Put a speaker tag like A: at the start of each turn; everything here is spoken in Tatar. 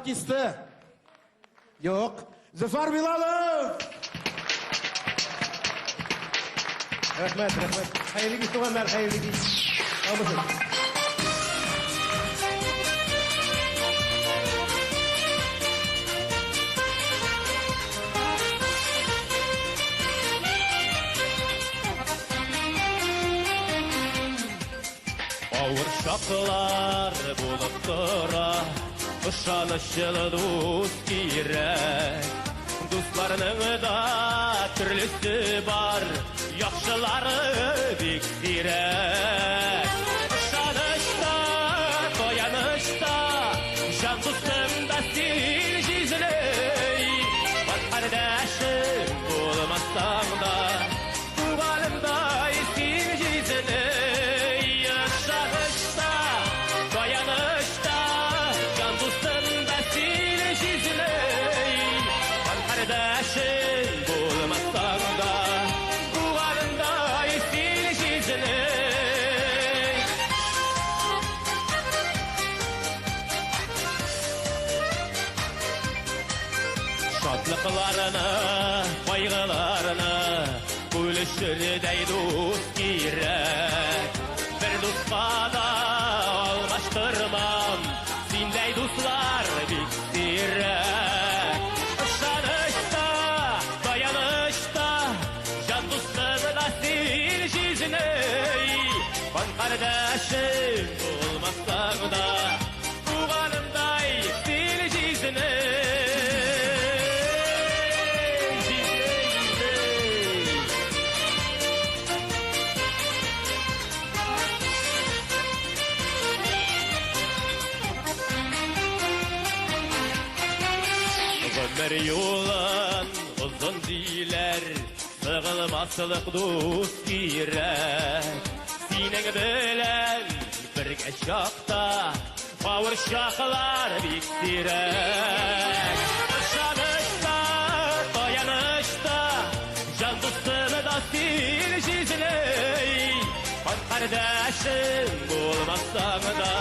A: артисты. Юк. Зөфәр Билалов! Рәхмәт, рәхмәт. Хәерле кич, туганнар, хәерле кич. Саумысыз.
B: Авыр чаклар булып тора, ышанычлы дус кирәк. Дусларның да төрлесе бар, яхшылары бик сирәк. Ышаныч та, таяныч та, җан дустым да син җизнәй. Бар кардәшем булмасаң да, туганымдай син җизнәй. Ышаныч та, таяныч та, җан дустым да син җизнәй. Бар кардәшем булмасаң да, туганымдай син җизнәй. Шатлыкларны, кайгыларны бүлешердәй дус кирәк. Бер дуска да алмаштырмам, синдәй дуслар бик сирәк. Ышаныч та, таяныч та, җан дустым да син җизнәй. Кан кардәшем булмасаң да, туганымдай син җизнәй. Җизнәй, җизнәй. Гомер юлын озын диләр, сыгылмаслык дус кирәк. Синең белән бергә чакта авыр чаклар бик сирәк. Ышаныч та, таяныч та, җан дустым да син җизнәй. Кан кардәшем булмасаң да,